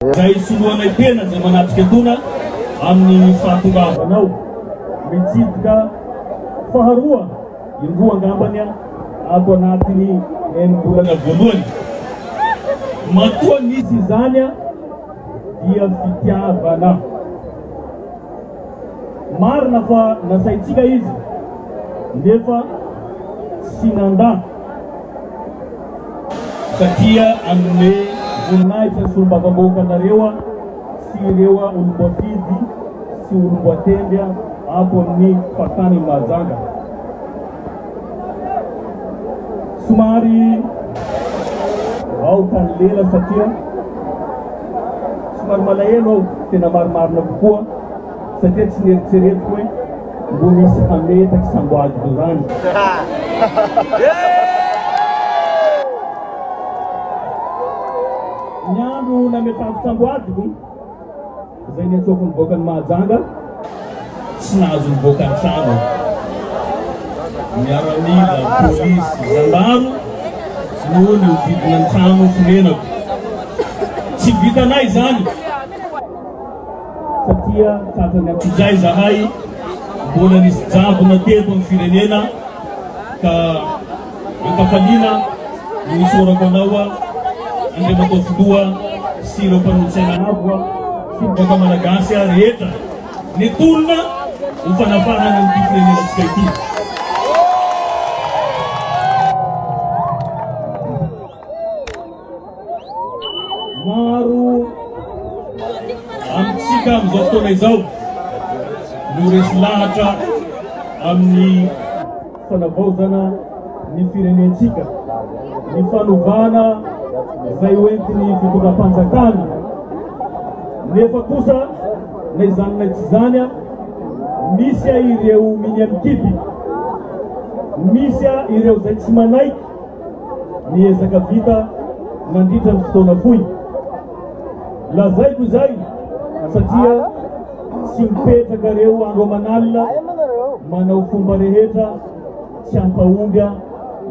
Izay soloanay tena izay manatrika etoana amin'ny fahatongavanao mitsidika faharoa indroa angambany ato anatin'ny enim-bolana voalohany. Matoa nisy izany dia fitiavana. Marina fa nasaintsika izy nefa tsy nandà. Satria hanome voninahitra ny solombavambahoaka anareo sy ireo olom-boafidy sy olom-boatendry ato amin'ny faritanin'i Mahajanga. Somary aoka ny lela satria somary malahelo aho, tena marimarina kokoa satria tsy nieritreretiko hoe mbo misy hametaka samboadiko izany. Ny andro nametrahako samboadiko, Izay niantsoako nivoaka an'i Mahajanga, tsy nahazo nivoaka ny trano. Miaramila, polisy, zandaro no nihodidina ny trano fonenako. Tsy vitanay izany satria tratran'ny antsojay izahay, mbola nisy jadona teto amin'ny firenena ka Ankafaliana no isaorako anao Andriamatoa Filoha sy ireo mpanolotsaina avo sy ny vahoaka Malagasy rehetra nitolona ho fanafahana an'ity firenenantsika ity. Maro amintsika amin'izao fotoana izao no resy lahatra amin'ny fanavaozana ny firenentsika, ny fanovana izay hoentin'ny fitondram-panjakana. Nefa kosa na izany na tsy izany, misy ireo minia mikipy, misy ireo izay tsy manaiky ny ezaka vita nandritra ny fotoana fohy. Lazaiko izay satria tsy mipetraka ireo andro aman'alina manao fomba rehetra tsy hampahomby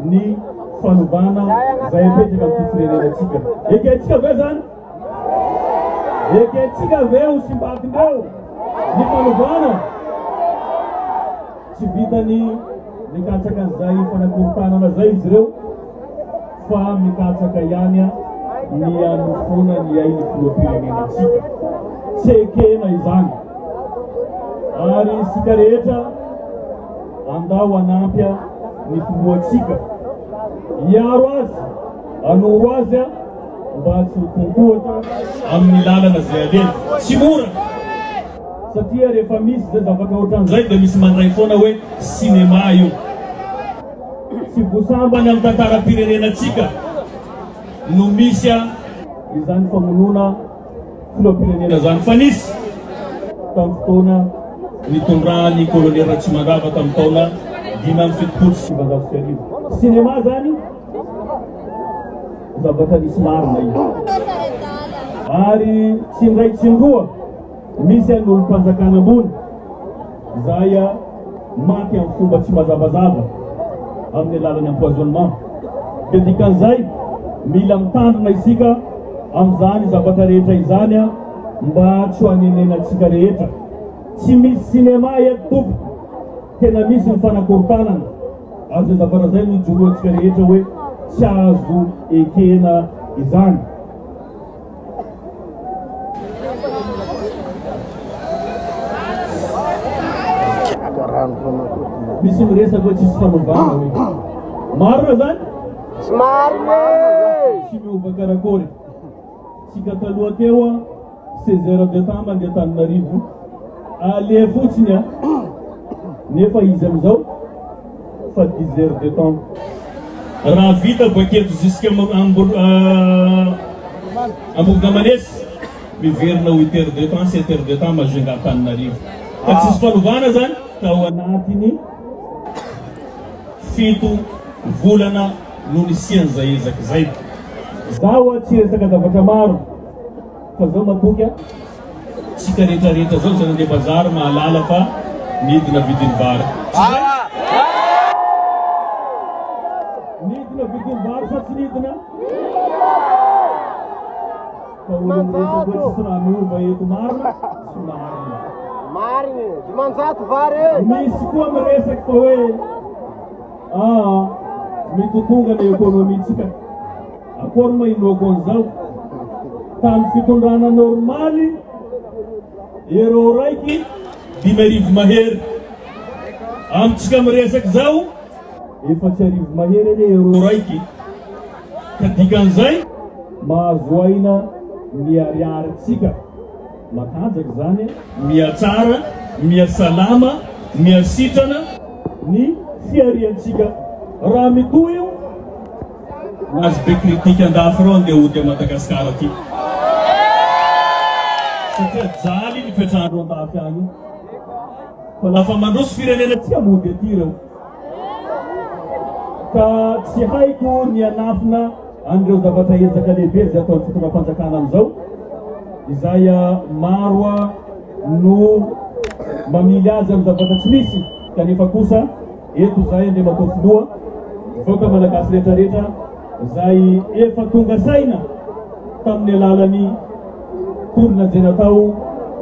ny fanovana izay apetraka amin'ity firenenantsika. Ekentsika ve izany? Ekentsika ve ho simbadindreo ny fanovana? Tsy vitany mikatsaka an'izay fanakorontanana izay izy ireo fa mikatsaka ihany ny hanofoana ny ain'ny filoham-pirenenantsika. Tsy ekena izany. Ary isika rehetra andao hanampy ny filohantsika, hiaro azy, hanoro azy mba tsy ho konkohatra amin'ny lalana izay alehany. Tsy mora. Satria rehefa misy izay zavatra ohatran'izay dia misy mandray foana hoe cinéma io. Tsy vao sambany amin'ny tantaram-pirenenantsika no misy izany famonoana filoham-pirenena izany fa nisy tamin'ny fotoana nitondran'ny Kolonely Ratsimandrava tamin'ny taona 1975. Cinéma izany zavatra nisy marina io. Ary tsy indray tsy indroa Misy an'ny olom-panjakana ambony izay maty amin'ny fomba tsy mazavazava amin'ny alalan'ny empoisonnement. Dia dikan'izay, mila mitandrina isika amin'izany zavatra rehetra izany mba tsy ho hanenenantsika rehetra. Tsy misy cinéma eto tompoko, tena misy ny fanakorontanana ary izay zavatra izay no ijoroantsika rehetra hoe tsy azo ekena izany. Misy miresaka hoe tsisy fanovana hoe. Marina zany? Tsy marina e! Tsy miova karakory. Tsika taloha teo a, 16 heures de temps mandeha Antananarivo. Aleha fotsiny a. Nefa izy amizao fa 10 heures de temps. Raha vita baketo jusqu'à Ambovinamanesa, miverina huit heures de temps, sept heures de temps Majunga Antananarivo. Ka tsisy fanovana zany tao anatiny fito volana no nisian'izay ezaka izay. Zaho a tsy hiresaka zavatra maro fa zao matoky a. Tsika rehetra rehetra zao zay nandeha bazary mahalala fa nidina vidiny vary. Tsy zay? Nidina vidiny vary sa tsy nidina? Ka olo miresaka hoe tsisy raha miova eto marina, tsy marina. Marigny, 500 vary e! Misy koa miresaky fa hoe aa mitotonga ny économie-tsika. Akory moa inoako an'izao? Tamin'ny fitondrana normaly, euro raiky 5000 mahery. Amintsika miresaka izao, 4000 mahery anie euro raiky. Ka dikan'izay, mahazo aina ny ariarintsika. Matanjaka izany, mihatsara, mihasalama, mihasitrana ny fihariantsika. Raha mitohy io, Nazy be critique andafy reo andeha hody a Madagascar aty. Satria jaly ny fiatrahandreo andafy agny io. Fa lafa mandroso firenena aty mody aty reo. Ka tsy haiko ny hanafina an'ireo zavatra ezaka lehibe izay ataon'ny fitondram-panjakana amin'izao, izay maro no mamily azy amin'ny zavatra tsy misy, kanefa kosa Eto izahay Andriamatoa Filoha, vahoaka Malagasy rehetra rehetra izay efa tonga saina tamin'ny alalan'ny tolona izay natao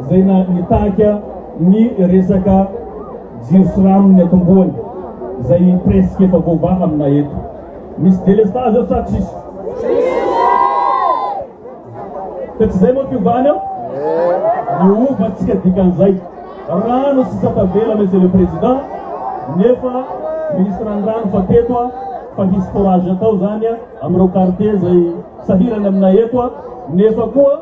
izay nitaky ny resaka jiro sy rano ny atombohany izay presque efa voavaha aminay eto. Misy délestage eo sa tsisy? Ka tsy izay moa fiovana eo? Miova tsika dikan'izay. Rano sisa tavela Monsieur le Président, nefa ministre ny rano fa teto a, fa hisy forage atao zany a, amin'ireo quartier izay sahirana aminay eto a, nefa koa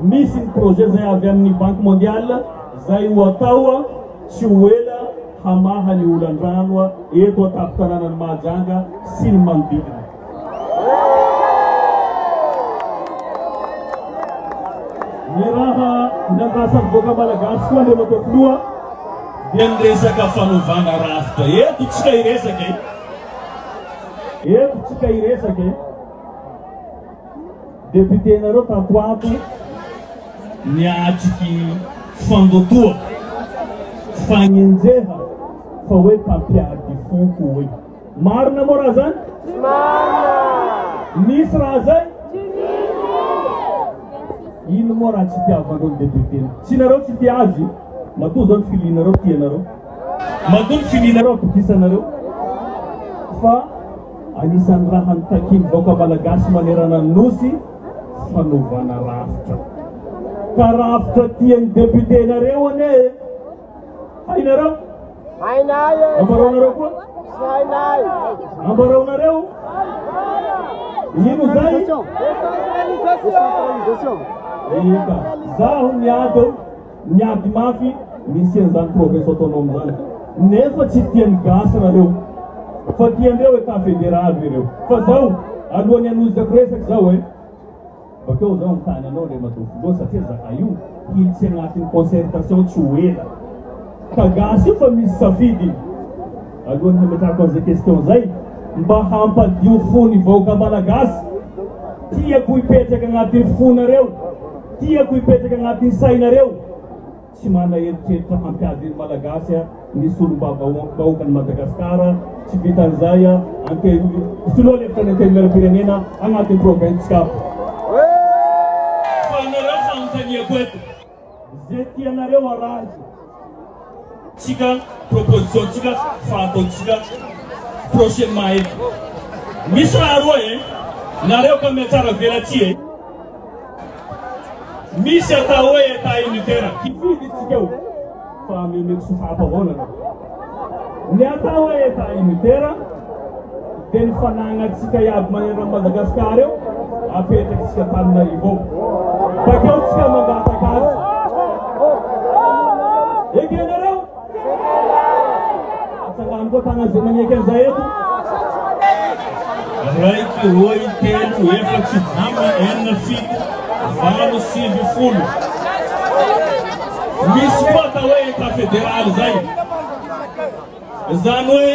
misy ny projet izay avy amin'ny Banque Mondiale izay ho atao a, tsy ho ela hamaha ny olan-drano eto an-tampon-tanànan'i Mahajanga sy ny manodidina. Ny raha nandrasan'ny vahoaka malagasy koa Andriamatoa Filoha dia ny resaka fanovana rafitra. Eto tsika hiresaka e. Eto tsika hiresaka e. Député-nareo tato ato niatriky fandotoa, fagnenjeha fa hoe mpampiady foko hoe. Marina moa raha zany? Tsy marina! Misy raha zay? Tsy misy! Ino moa raha tsy tiavanareo ny député-nao? Tsy nareo tsy tia azy, matoa zao ny filinareo tianareo. Matoa ny filinareo atokisanareo. Fa anisan'ny raha nitakian'ny vahoaka malagasy manerana ny Nosy, fanovana rafitra. Ka rafitra tian'ny député-nareo anie e! Hainareo? Hainay e! Ambaraonareo koa? Tsy hainay! Ambaraonareo? Ino zay? Décentralisation! Eka, zaho niady, niady mafy nisian'izany province autonome zany. Nefa tsy tian'ny gasy nareo. Fa tiandreo état fédéral ireo. Fa zao, alohan'ny hanohizako resaka zao e. Bakeo zaho mitany anao Andriamatoa Filoha satria zahay io hiditsy agnatin'ny concertation tsy ho ela. Ka gasy io fa misy safidy. Alohan'ny hametrahako an'izay question zay, mba hampadio fo ny vahoaka malagasy, tiako hipetraka agnatin'ny fonareo, tiako hipetraka agnatin'ny sainareo. Tsy manana eritreritra hampiady ny Malagasy ny solombavambahoakan'i Madagasikara, tsy vitan'izay, filoha lefitra ny Antenimierampirenena agnatin'ny province Cap. Fa anareo fanontaniako eto, ze tianareo arahiko tsika proposition tsika fa ataontsika prochainement eto. Misy raha roa e, nareo ka mihatsara velatsihy e. Misy atao hoe état unitaire, hifidy tsika eo fa amemeko sopapa avao nareo. Ny atao hoe état unitaire dia ny fanagnatsika iaby manerana an'i Madagascar eo apetrakitsika Antananarivo ao. Bakeo tsika mangataka azy. Ekenareo? Atsangano koa tagna zay magneky an'izay eto. Raiky, roy, telo, efatry, dimy, enina, fito, valo, sivy, folo. Misy koa atao hoe état fédéral zay. Zany hoe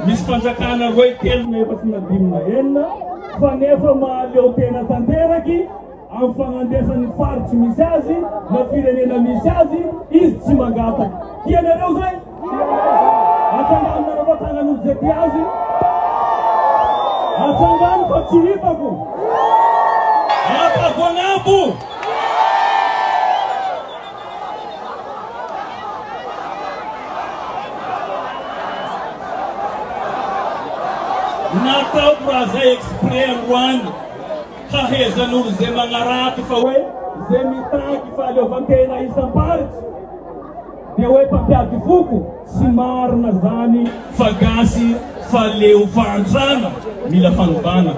misy fanjakana roy, telo na efatry na dimy na enina fa nefa mahaleo tena tanteraky Amin'ny fagnandesany ny faritry misy azy na firenena misy azy izy tsy mangataka. Tianareo zay? Atsanganonareo koa tagnan'olo zay tia azy. Atsangano fa tsy hitako. Ataoko agnambo. Nataoko raha zay exprès androany hahezan'olo ze magnaraty fa hoe ze mitaky fahaleovantena isam-paritsy dia hoe mpampiady foko, tsy marina zany fa gasy fa leo fahantrana mila fanovana.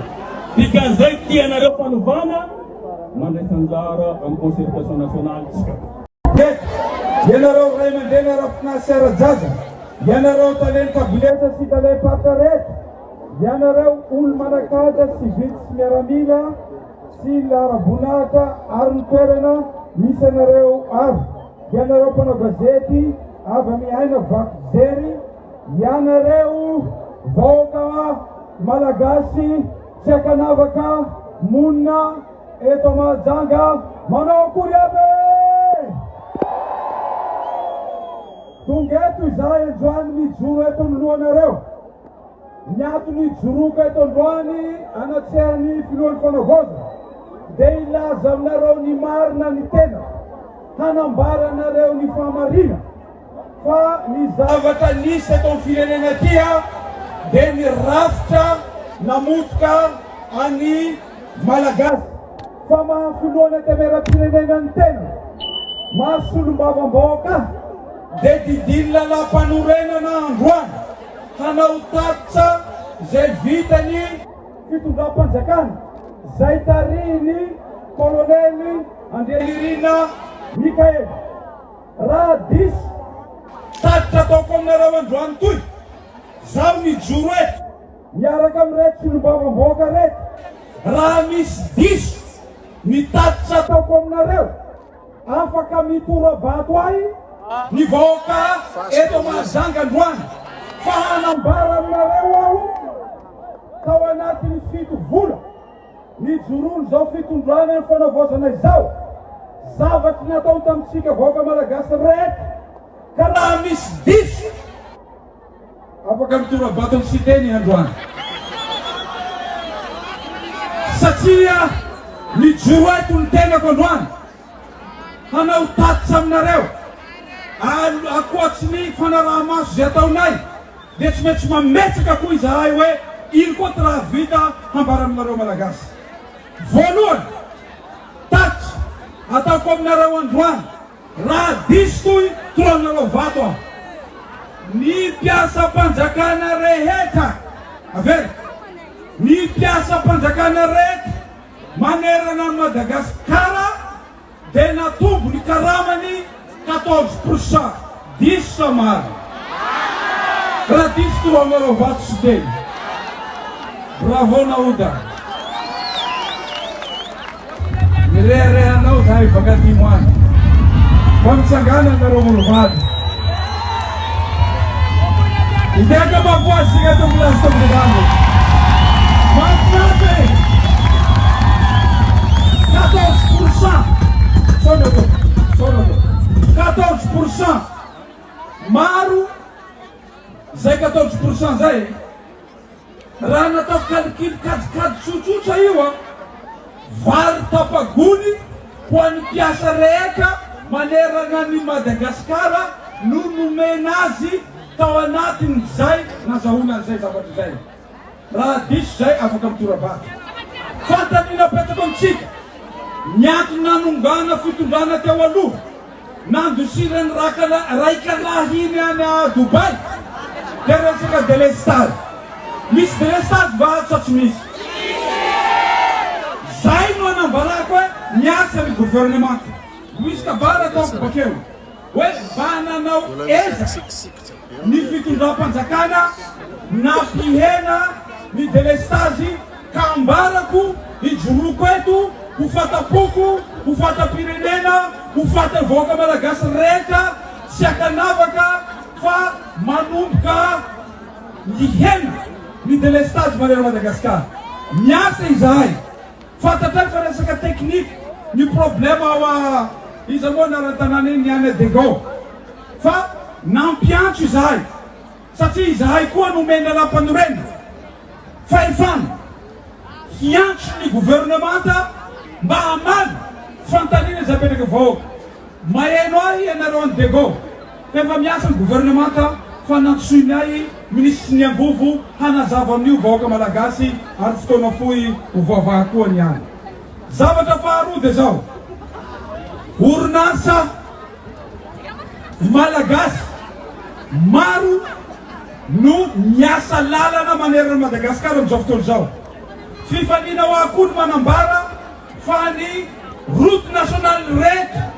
Dikan'izay tianareo fanovana, mandraisa anjara amin'ny concertation nationale tsika. Eto, ianareo ray aman-dreny ara-panahy sy ara-jaza, ianareo talen'ny kabinetra sy talem-paritra rehetra, ianareo olo-manan-kaja sivily sy miaramila sy laharam-boninahitra ary ny toerana misy anareo avy, ianareo mpanao gazety avy amin'ny haino vaky jery, ianareo vahoaka malagasy tsy ankanavaka monina Eto Mahajanga, manao akory aby e! Tonga eto izahay androany mijoro eto anoloanareo. Ny antony ijoroako eto androany anatrehan'ny filohan'ny fanavaozana dia hilaza aminareo ny marina ny tenako, hanambara anareo ny fahamarinana fa ny zavatra nisy eto amin'ny firenena aty dia ny rafitra namotika an'i Malagasy fa maha filoha ny antemeram-pirenena ny tena, maha solombavambahoaka ahy dia didian'ny lalàmpanorenana androany hanao tatitra izay vitany fitondram-panjakana izay tarihin'ny kolonely Andrianirina Mickaël. Raha diso tatitra ataoko aminareo androany toy, zaho mijoro eto. Miaraka amin'ireto solombavambahoaka ireto, raha misy diso ny tatitra ataoko aminareo, afaka mitora-bato ahy ny vahoaka eto Mahajanga androany, fa hanambara aminareo aho tao anatin'ny 7 vola nijoroan'izao fitondrana ny fanavaozana izao, zavatry natao tamintsika vahoaka malagasy rehetra, ka raha misy diso, Afaka mitora-bato amin'ny Siteny androany satria mijoro eto ny tenako androany hanao tatitra aminareo ary ankoatry ny fanaraha-maso izay ataonay dia tsy maintsy mametraka koa izahay hoe ino koa ty raha vita hambara aminareo Malagasy. Voalohany, tatitra ataoko aminareo androany. Raha diso toy toranareo vato aho. Ny mpiasam-panjakana rehetra, averiko, ny mpiasam-panjakana rehetra manerana an'i Madagasikara dia natombo ny karamany 14 pourcent. Diso sa marina? Raha diso toranareo vato sy teny. Bravo Naoda. Mirehareha anao zahay baka atimo any. Mba mitsangana nareo mirovady. Mideka mafy ho azy sika tompolahy sy tompovavy. Mahafinaritra e! 14%. Saotra tompoko. Saotra tompoko. 14%. Maro zay 14% zay e. Raha natao calcul kajikajy tsotsotra io an, vary tapa-gony ho an'ny mpiasa rehetra manerana an'i Madagasikara no nomena azy tao anatin'izay nazahoana an'izay zavatra izay. Raha diso izay afaka mitora-bato. Fanontaniana apetako amintsika, ny antony nanongana fitondrana teo aloha, Nandosiran'ny raikalahy iny any Dubaï dia resaka delestage. Misy delestage va ato sa tsy misy? Zay no anambarako hoe miasa ny gouvernement. Misy kabary ataoko bakeo hoe mba nanao ezaka ny fitondram-panjakana nampihena ny delestazy ka ambarako hijoroako eto ho fata-poko, ho fata-pirenena, ho fatan'ny vahoaka malagasy rehetra tsy ankanavaka fa manomboka mihena ny delestazy manerana Madagasikara. Miasa izahay. Fantatray fa resaka teknika ny problème ao a iza moa anaran'ny tanàna iny ny any Dego fa nampiantso izahay satria izahay koa nomen'ny lalàmpanorenana fahefana hiantso ny gouvernemanta mba hamaly fanontaniana izay apetraky ny vahoaka. Maheno ahy ianareo any Dego fa efa miasa ny gouvernemanta fa nantsoiny ahy. Minisitry ny Angovo hanazava amin'io vahoaka Malagasy ary fotoana fohy ho voavaha koa ny any. Zavatra faharoa dia izao, orinasa Malagasy maro no miasa lalana manerana an'i Madagasikara amin'izao fotoana izao. Fifaliana ho ahy koa ny manambara fa ny route nationale rehetra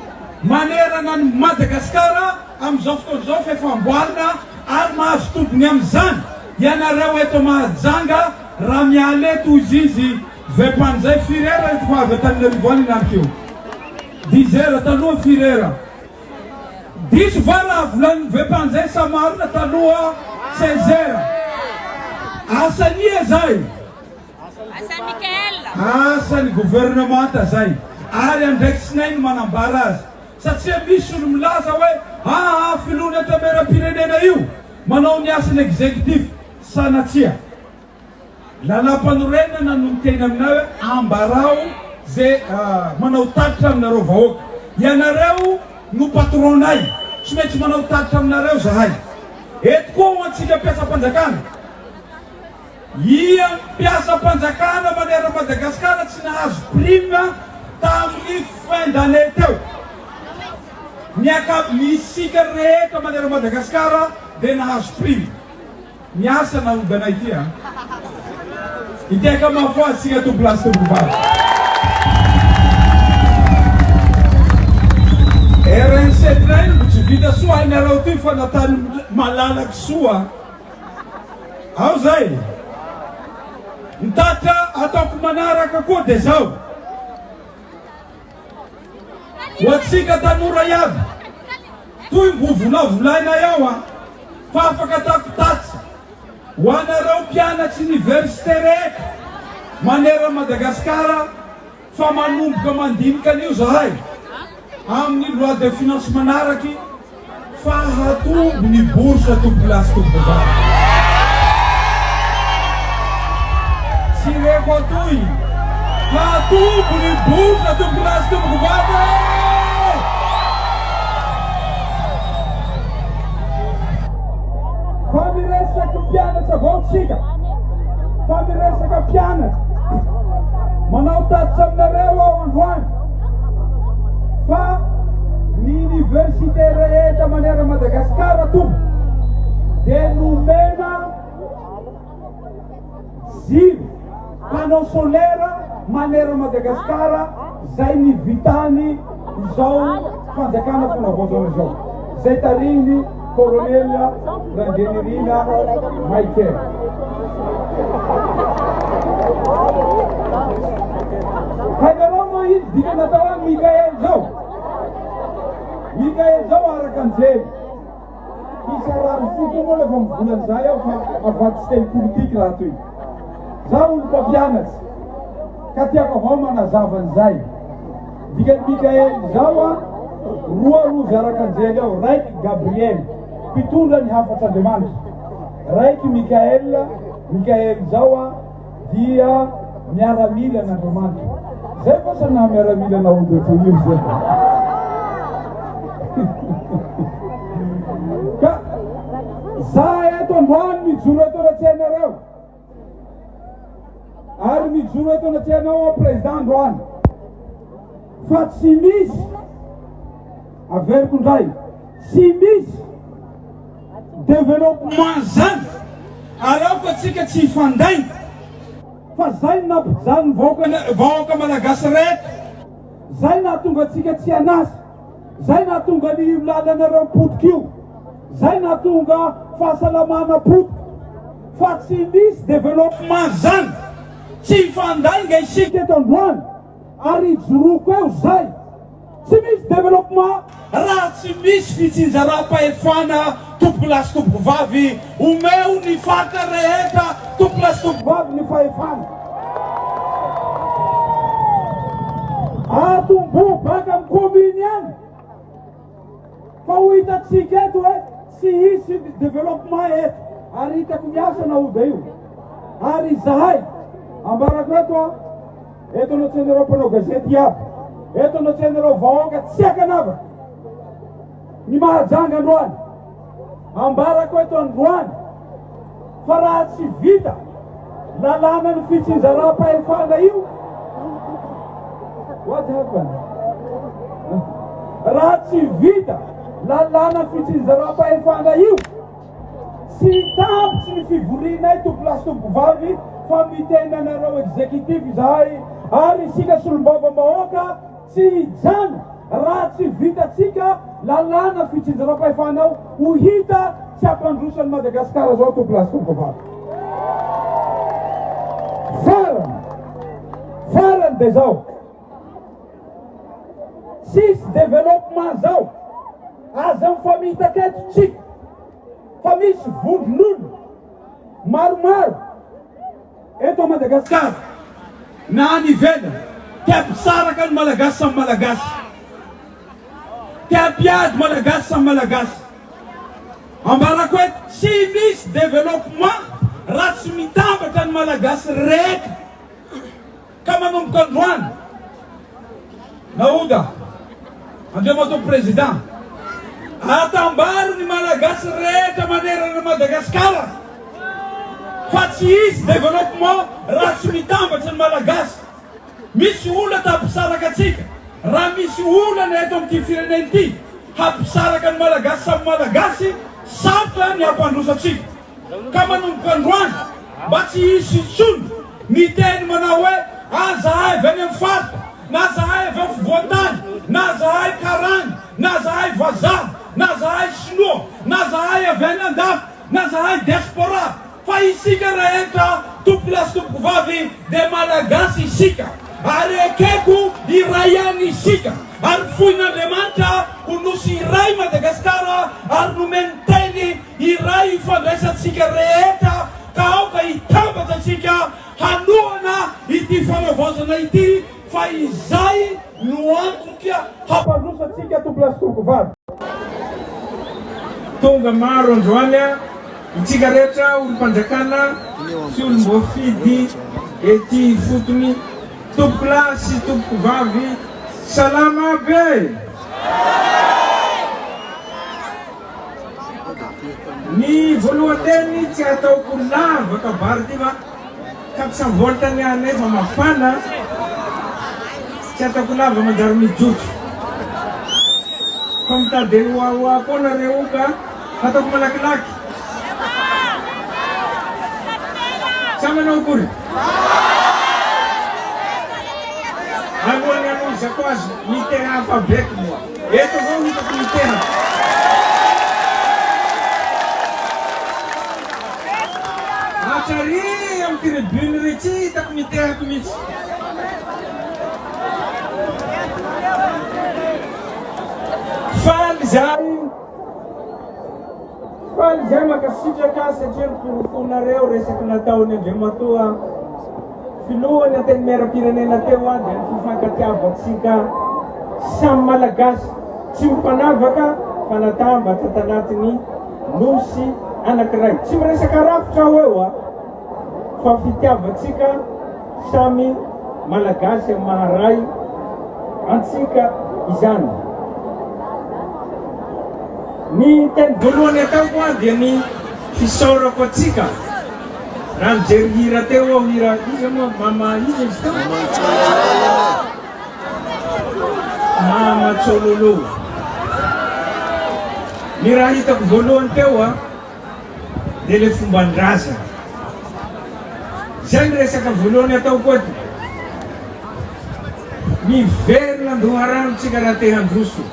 manerana an'i Madagasikara amin'izao fotoana izao f'efa amboarina ary mahazo tombony amin'izany ianareo eto Mahajanga raha miala eto hoy izy Vepan zay firy heure eto fa avy Antananarivo any henaniky io? Dix heures taloha firy heure? Diso va raha volanin'i Vepan zay sa marina taloha 16 heures? Asania zay? Asan'i Mickaël. Asan'ny gouvernemanta zay ary andraikitrinay ny manambara azy satria misy olo milaza hoe aa filoha ny antemieram-pirenena io manao ny asan'ny executif sanatria. Lalampanorenana no miteny aminay hoe ambarao ze manao tatitra aminareo vahoaka. Ianareo no patron-nay, tsy maintsy manao tatitra aminareo zahay. Eto koa ho antsika mpiasam-panjakana. Ia mpiasam-panjakana manerana Madagasikara tsy nahazo prime tamin'ny fin d'année teo. Ny anka- ny isika rehetra manerana Madagasikara dia nahazo prime. Miasa nahodana ity a. Ity ankamafoa antsika tompolahy sy tompovavy. RNC train mbo tsy vita soa hainareo ty fa natany malalaky soa. Ao zay. Ny tatitra ataoko manaraka koa dia zao. Ho antsika tanora iaby, toy mbo volavolainay ao a, fa afaka ataoko tatitra ho anareo mpianatry université rehetra maneran'i Madagasikara fa manomboka mandinika an'io zahay amin'ny loi de finance manaraky Fa hatombo ny bourse tompolahy sy tompovavy. Tsy reko atoy. Hatombo ny bourse tompolahy sy tompovavy e! Fa miresaky mpianatra avao tsika. Fa miresaka mpianatra. Manao tatitra aminareo aho androany fa ny université rehetra manerana Madagasikara tompoko dia nomena jiro panneau solaire manerana Madagasikara zay nivitany izao fanjakana fanavaozana izao zay tarihiny Colonel Randrianirina Michael. Hainareo moa ino dikany atao hoe Mikael zao? Mikael zao araka anjely. Hisy harary fo koa moa rehefa mivola an'izay aho fa avadika teny politique raha toy. Za olo mpampianatsy ka tiako avao manazava an'izay. Dikan'i Mikael zao a, roa rozy araka anjely ao, raiky Gabriel, mpitondra ny hafatr'Andriamanitra. Raiky Mikael, Mikael zao a dia miaramila an'Andriamanitra. Zay fa sa naha miaramila naody eto io zay. Ka za eto androany mijoro eto anatrehanareo. Ary mijoro eto anatrehanao aho président androany. Fa tsy misy averiko indray, tsy misy développement zany ary aoka atsika tsy hifandainga fa zay no nampijaly ny vahoaka vahoaka malagasy rehetra, zay nahatonga atsika tsy an'asa, zay nahatonga ny lalanareo potika io, zay nahatonga fahasalamana potika fa tsy misy développement zany, tsy hifandainga isika eto androany ary hijoroako eo zay. Tsy misy développement raha tsy misy fitsinjaram-pahefana tompokolahy sy tompokovavy, omeo ny faritra rehetra tompokolahy sy tompokovavy ny fahefana. Atomboho baka amin'ny commune ihany fa ho hitantsika eto hoe tsy hisy développement eto ary hitako miasa nahoda io ary izahay ambarako eto a Eto no tsenareo mpanao gazety iaby, eto no tsenareo vahoaka tsy ankanavaka. Ny Mahajanga androany, ambarako eto androany. Fa raha tsy vita lalànan'ny fitsinjaram-pahefana io, what happened? Raha tsy vita lalàna fitsinjaram-pahefana io, tsy tampitsy ny fivorianay tompolahy sy tompovavy fa miteny anareo executif izahay ary isika solombavambahoaka Tsy hijanona raha tsy vitantsika lalàna fitsinjaram-pahefana ao ho hita tsy hampandroso an'i Madagasikara zao tompolahy sy tompovavy. Farany, farany dia zao, tsisy développement zao, aza mifamitaka eto tsika fa misy vondron'olona maromaro Eto Madagasikara na any ivelany, te hampisaraka ny Malagasy samy Malagasy, te hampiady Malagasy samy Malagasy. Ambarako eto, tsy misy développement raha tsy mitambatra ny Malagasy rehetra. Ka manomboka androany, Nahoda, Andriamatoa Président, atambaro ny Malagasy rehetra manerana an'i Madagasikara fa tsy hisy développement raha tsy mitambatra ny Malagasy. Misy olona ta hampisaraka antsika, raha misy olana eto amin'ity firenena ity hampisaraka ny Malagasy samy Malagasy, sarotra ny hampandroso antsika. Ka manomboka androany, mba tsy hisy intsony ny teny manao hoe, ah zahay avy any amin'ny faritra, na zahay avy afovoan-tany, na zahay karana, na zahay vazaha, na zahay sinoa, na zahay avy any andafy, na zahay diaspora, fa isika rehetra tompolahy sy tompokovavy dia Malagasy isika, ary ekeko iray ihany isika, ary foin'Andriamanitra ho nosy iray Madagasikara, ary nomeny teny Iray ifandraisantsika rehetra ka aoka hitambatra isika hanohana ity fanavaozana ity fa izay no antoka hampandroso antsika Tompolahy sy Tompovavy. Tonga maro androany itsika rehetra olom-panjakana sy olom-boafidy ety ifotony, tompokolahy sy tompokovavy, salama aby e! Ny voalohan-teny tsy ataoko lava kabary ity fa 400 volt ny anay fa mafana, tsy ataoko lava manjary mijotso. Fa mitady oaoa koa nareo ka ataoko malakilaky. Sa manao akory? Alohan'ny hanohizako azy, mitehafa beky moa. Eto avao hitako mitehaka. Hatrary amin'ny tribune ry tsy hitako mitehaka mihitsy. Faly zahay. Faly zahay mankasitraka satria ny porofonareo resaky nataon'i Andriamatoa Filohan'ny Antenimierampirenena teo dia ny fifankatiavantsika samy Malagasy tsy mifanavaka fa natambatra tanatin'ny Nosy anankiray. Tsy miresaka rafitra aho eo a, fa fitiavantsika samy Malagasy amin'ny maha ray antsika izany. Ny teny voalohany ataoko dia ny fisaorako antsika. Raha nijery hira teo aho, hira iza moa? Mama iza izy teo? Mama Tsololo. Ny raha hitako voalohany teo a, dia le fomban-drazana. Izay ny resaka voalohany ataoko eto. Miverina an-doharano tsika raha te handroso.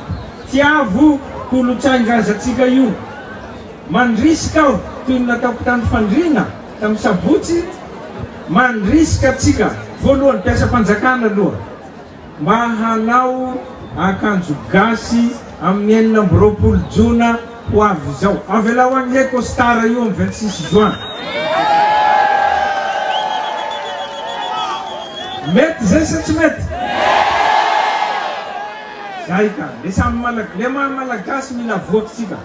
Tiavo kolontsain-drazantsika io. Mandrisika aho, toy ny nataoko tany Fandriana tamin'ny sabotsy, mandrisika antsika, voalohany mpiasam-panjakana aloha, mba hanao akanjo gasy amin'ny 26 jona ho avy izao. Avelao an'ilay costard io amin'ny 26 juin. Mety izay sa tsy mety? Zay ka, le samy Malagasy, le maha Malagasy mila avoakitsika.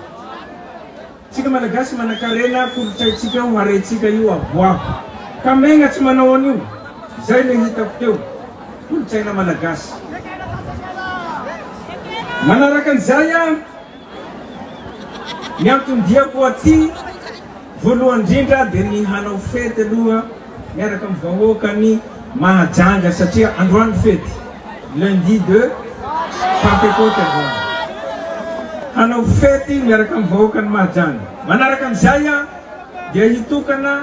Tsika Malagasy manakarena kolotsaintsika io harentsika io aboabo ka megna tsy manao an'io zay le hitako teo kolotsaina Malagasy manaraka an'izay a ny anton-diako aty. Voalohany indrindra dia ny hanao fety aloha miaraka amin'ny vahoakan'i Mahajanga satria androany fety, lundi de Pentecôte androany. Hanao fety miaraka amin'ny vahoakan'i Mahajanga. Manaraka an'izay dia hitokana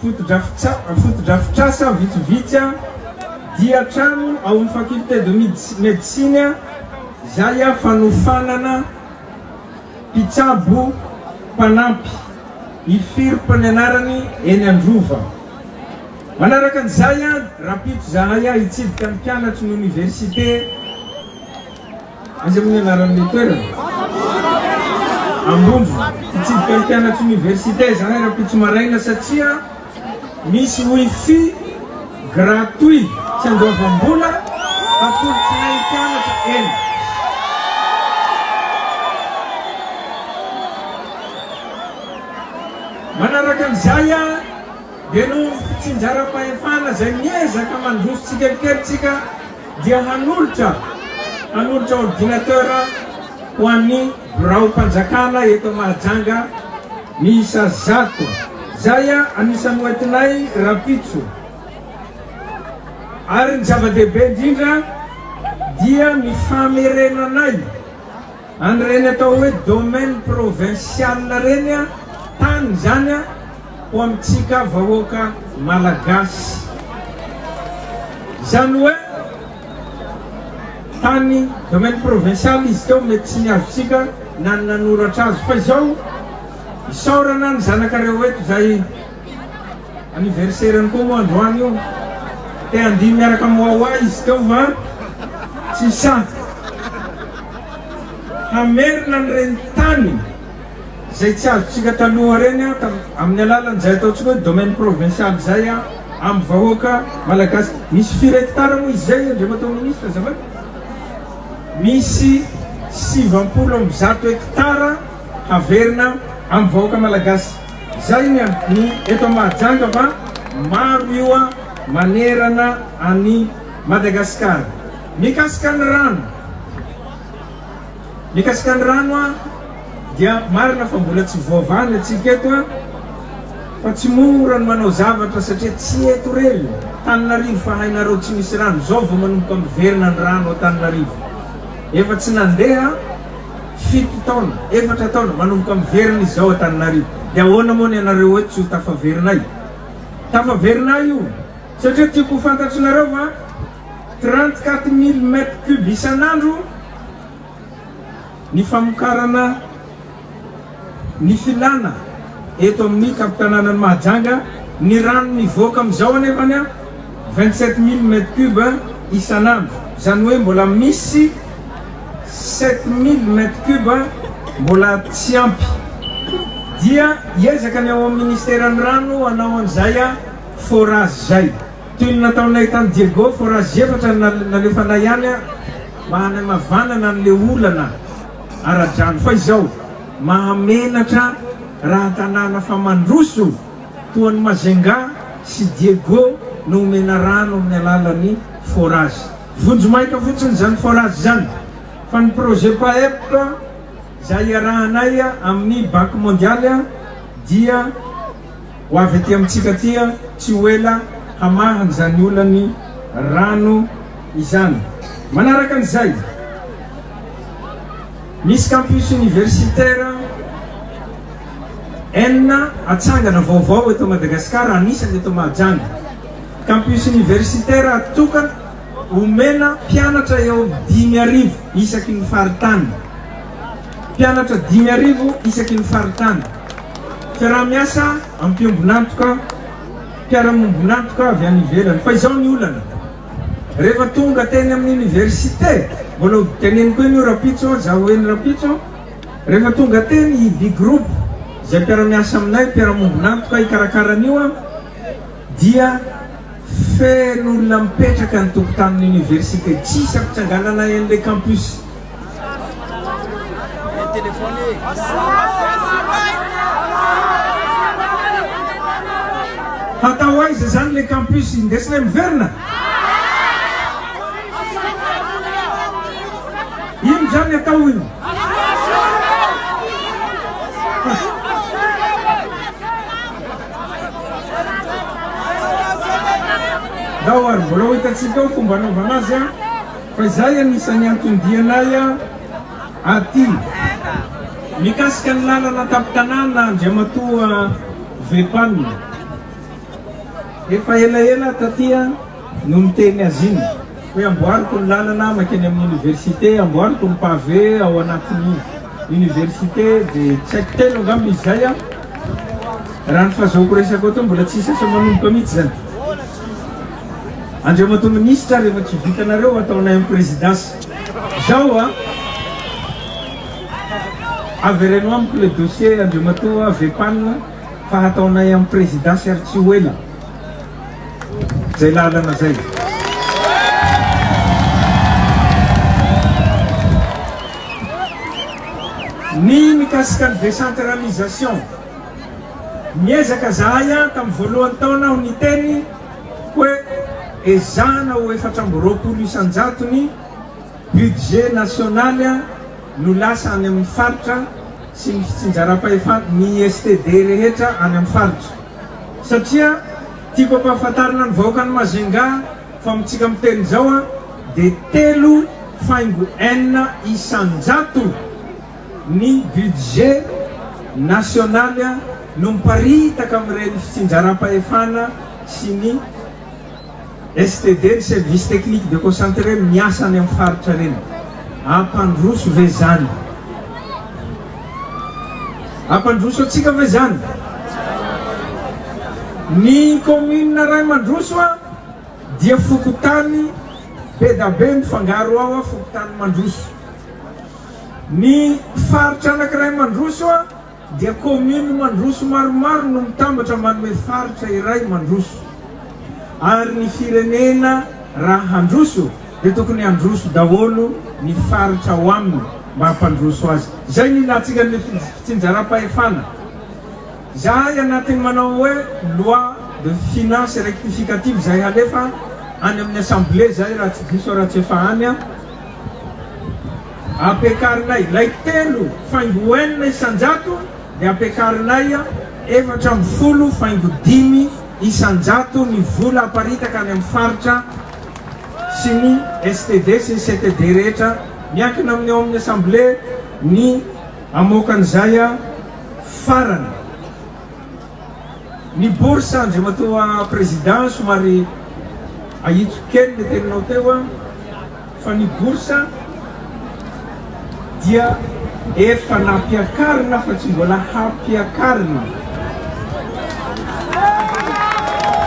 fotodrafitrasa vitsivitsy dia trano ao amin'ny faculté de médecine izay fanofanana Mpitsabo mpanampy, i Firp ny anarany, eny Androva. Manaraka an'izay, rahampitso izahay hitsidika ny mpianatry ny oniversite, aiza moa ny anaran'ilay toerana? Ambondrona. Hitsidika ny mpianatry ny oniversite izahay rahampitso maraina satria Misy wifi gratuit tsy andoavam-bola hatolotrinay mpianatra eny. Manaraka an'izay dia noho ny fitsinjaram-pahefana izay miezaka mandroso tsikelikely tsika dia hanolotra hanolotra ordinateur ho an'ny biraom-panjakana eto Mahajanga miisa 100, izay anisan'ny hoentinay rahampitso. Ary ny zava-dehibe indrindra dia ny famerenanay an'ireny atao hoe domaine provincial ireny, tany izany, ho amintsika vahoaka Malagasy. Izany hoe. Tany domaine provincial izy teo mety tsy niazontsika na ny nanoratra azy fa izao isaorana ny zanakareo eto izay anniversaire-ny koa moa androany io te handihy miaraka amin'ny Wawa izy teo fa tsy sahy hamerina an'ireny tany Izay tsy azontsika taloha ireny amin'ny alalan'izay ataontsika hoe domaine provincial izay amin'ny vahoaka malagasy. Misy firy hectare moa izy izay Andriamatoa Ministra azafady? Misy 190 hectare haverina amin'ny vahoaka malagasy. Izay ny ny eto Mahajanga fa maro io manerana an'i Madagasikara. Mikasika ny rano. Mikasika ny rano an, dia marina fa mbola tsy voavaha ny antsika eto an, fa tsy mora ny manao zavatra satria tsy eto irery, Tananarivo fa hainareo tsy misy rano, zao vao manomboka miverina ny rano ao Tananarivo, efa tsy nandeha fito taona, efatra taona, manomboka miverina izy zao Antananarivo, dia ahoana moa ny anareo eto tsy ho tafaverinay? Tafaverinay io, satria tiako ho fantatrinareo fa. 34 000 mètres cubes isan'andro ny famokarana ny filàna eto amin'ny tampon-tanànan'i Mahajanga, ny rano mivoaka amin'izao anefany 27 000 mètres cubes isan'andro, izany hoe mbola misy 7000 mètres cubes mbola tsy ampy. Dia hiezaka ny ao amin'ny ministeran'ny rano hanao an'izay forage izay. Toy ny nataonay tany Diego, forage efatra no nalefanay any mba hanamavanana an'ilay olana ara-drano. Fa izao, mahamenatra raha tanàna fa mandroso toa an'i Majunga sy Diego no omena rano amin'ny alalan'ny forage. Vonjimaika fotsiny izany forage izany fa ny projet PAEP izay iarahanay amin'ny Banque Mondiale dia Ho avy aty amintsika aty tsy ho ela hamaha an'izany olan'ny rano izany. Manaraka an'izay, misy campus universitaire enina atsangana vaovao eto Madagasikara, anisany eto Mahajanga. Campus universitaire atokana omena mpianatra eo amin'ny 5000 isaky ny faritany. Mpianatra 5000 isaky ny faritany. Fiaraha-miasa am-piombon'antoka, mpiara-miombon'antoka avy any ivelany. Fa izao ny olana, rehefa tonga teny amin'ny université, mbola ho teneniko eny io rahampitso an, zaho eny rahampitso an, rehefa tonga teny i Big Group, izay mpiara-miasa aminay, mpiara-miombon'antoka hikarakara an'io an, dia feno olona mipetraka ny tokotanin'ny université, tsisy ampitsanganana an'ilay campus. Hatao aiza zany le campus indesinay miverina? Ino zany atao ino? Ndao ary mbola ho hitantsika ao fomba anaovana azy an! Fa izay anisan'ny anton-dianay aty. Mikasika ny lalana an-tampon-tanàna Andriamatoa Vepan. Efa elaela taty no niteny azy iny hoe amboariko ny lalana mankeny amin'ny université, amboariko ny pavé ao anatin'ny université dia tsy haiko telo angamba izy izay an! Raha ny fahazoako resaka teo mbola tsisy asa manomboka mihitsy izany. Andriamatoa Minisitra rehefa tsy vitanareo ataonay amin'ny présidence. Zao a! Avereno amiko le dossier Andriamatoa Vepan fa hataonay amin'ny présidence ary tsy ho ela zay lalana zay. Ny mikasika ny décentralisation, niezaka zahay tamin'ny voalohan'ny taona aho niteny hoe ezahana ho 24% ny budget national no lasa any amin'ny faritra sy ny fitsinjaram-pahefana, ny STD rehetra any amin'ny faritra. Satria tiako ampahafantarina ny vahoakan'i Majunga fa amintsika miteny izao dia telo faingo enina isan-jato ny budget national no miparitaka amin'ireny fitsinjaram-pahefana sy ny STD, ny service technique deconcentré miasa any amin'ny faritra ireny. Hampandroso ve izany? Hampandroso antsika ve izany? Ny commune iray mandroso dia fokontany be da be mifangaro ao fokontany mandroso. Ny faritra anankiray mandroso dia commune mandroso maromaro no mitambatra manome faritra iray mandroso. Ary ny firenena raha handroso dia tokony handroso daholo ny faritra ao aminy mba hampandroso azy. Izay no ilantsika an'ilay fitsinjaram-pahefana. Izahay anatin'ny manao hoe loi de finance rectificative izay halefa any amin'ny assemblée izay raha tsy diso aho raha tsy efa any aho. Ampiakarinay ilay telo faingo enina isan-jato dia ampiakarinay 14 faingo dimy isan-jato ny vola aparitaka any amin'ny faritra sy ny STD sy ny CTD rehetra. Miankina amin'ny ao amin'ny assemblée ny hamoaka an'izay farany. Ny bourse Andriamatoa Président somary ahitsiko kely le teninao teo fa ny bourse dia efa nampiakarina fa tsy mbola hampiakarina.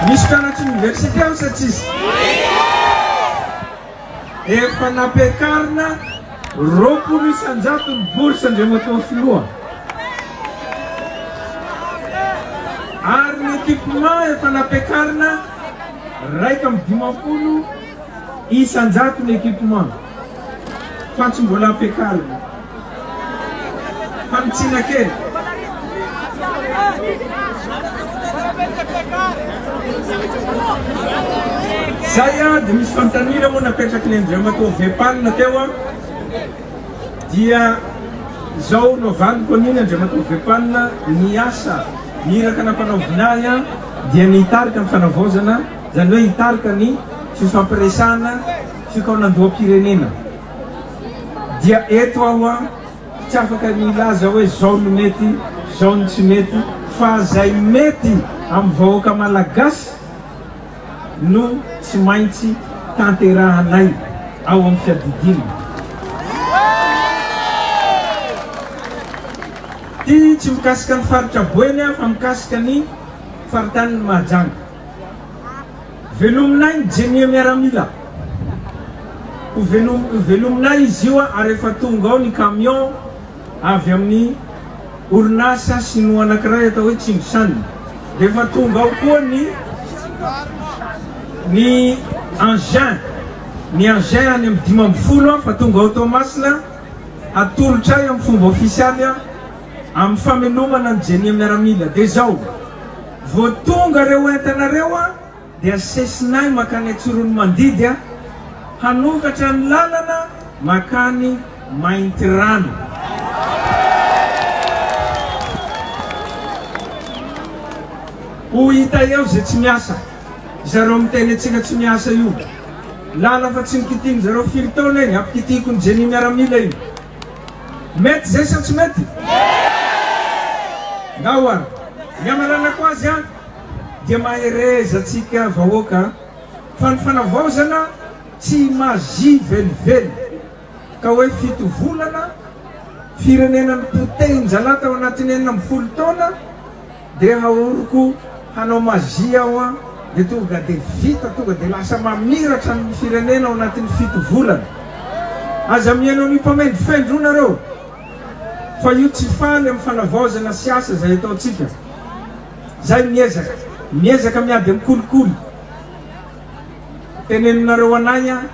Misy mpianatry ny université ao sa tsisy? Efa nampiakarina 20% ny bourse Andriamatoa Filoha. Ary ny équipement efa nampiakarina 51% ny équipement fa tsy mbola ampiakarina. Fanitsiana kely. Zay a, dia misy fanontaniana moa napetraky ny Andriamatoa Vepal teo a, dia izao no avaliko an'iny Andriamatoa Vepal, ny asa, ny iraka nampanaovina ahy a, dia ny hitarika ny fanavaozana, izany hoe hitarika ny fifampiresahana, fikaonandoham-pirenena. Dia eto aho an, tsy afaka ny hilaza hoe zao no mety, zao no tsy mety, fa zay mety amin'ny vahoaka malagasy no tsy maintsy tanterahanay ao amin'ny fiadidiana. Ty tsy mikasika ny faritra Boeny an, fa mikasika ny faritanin'i Mahajanga. Velominay ny Jenia miaramila. Ho velominay izy io ary efa tonga ao ny camion avy amin'ny orinasa sinoa anankiray atao hoe Tsingshan. Dia efa tonga ao koa ny ny engin, ny engin any amin'ny 15 fa tonga ao Toamasina hatolotray amin'ny fomba ofisialy amin'ny famelomana ny Jenia miaramila. Dia izao. Vao tonga reo entana reo a dia asesinay makany Antsiroanomandidy a hanokatra ny lalana makany Maintirano. Ho hita eo ze tsy miasa. Zareo miteny antsika tsy miasa io. Lala fa tsy nikitiny zareo firy taona iny, ampikitiko ny génie miaramila iny. Mety zay sa tsy mety? Ndao ary. Ny hamaranako azy an, dia mahereza antsika vahoaka fa ny fanavaozana tsy magie velively ka hoe fito volana, firenena nopotehin-jalahy tao anatin'ny 16 taona, Dia haoriko hanao magie aho an, dia tonga dia vita, tonga dia lasa mamiratra ny firenena ao anatin'ny fito volana. Aza mihaino an'io mpamendrofendro io nareo, fa io tsy faly amin'ny fanavaozana sy asa izay ataontsika. Zay miezaka, miezaka miady amin'ny kolikoly. Teneninareo anay an.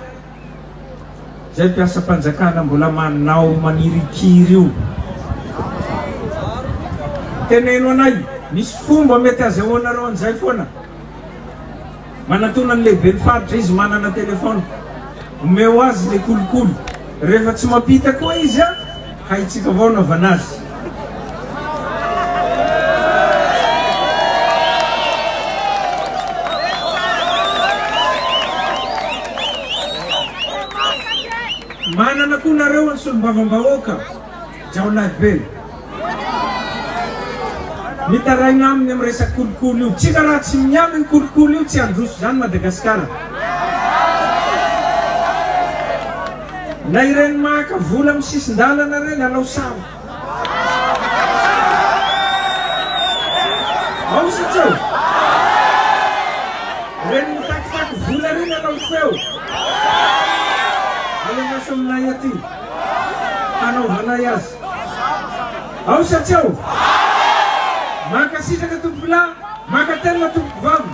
Zay mpiasam-panjakana mbola manao manirikiry io. Teneno anay, misy fomba mety azahoanareo an'izay foana. Manatona ny lehiben'ny faritra izy manana téléphone. Omeo azy le kolikoly. Rehefa tsy mampita koa izy a, haintsika avao anaovana azy. Manana koa nareo ny solombavambahoaka Jaonahy be. Mitaraina aminy amin'ny resaka kolikoly io. Tsika raha tsy miala io kolikoly io tsy handroso izany Madagasikara. Na ireny maka vola amin'ny sisin-dalana ireny alao sary. Ao sa tsy ao? Ireny mitakitaky vola ireny alao feo. Alefaso aminay aty. Hanaovanay azy. Ao sa tsy ao? Mankasitraka tompokolahy, mankatelina tompokovavy.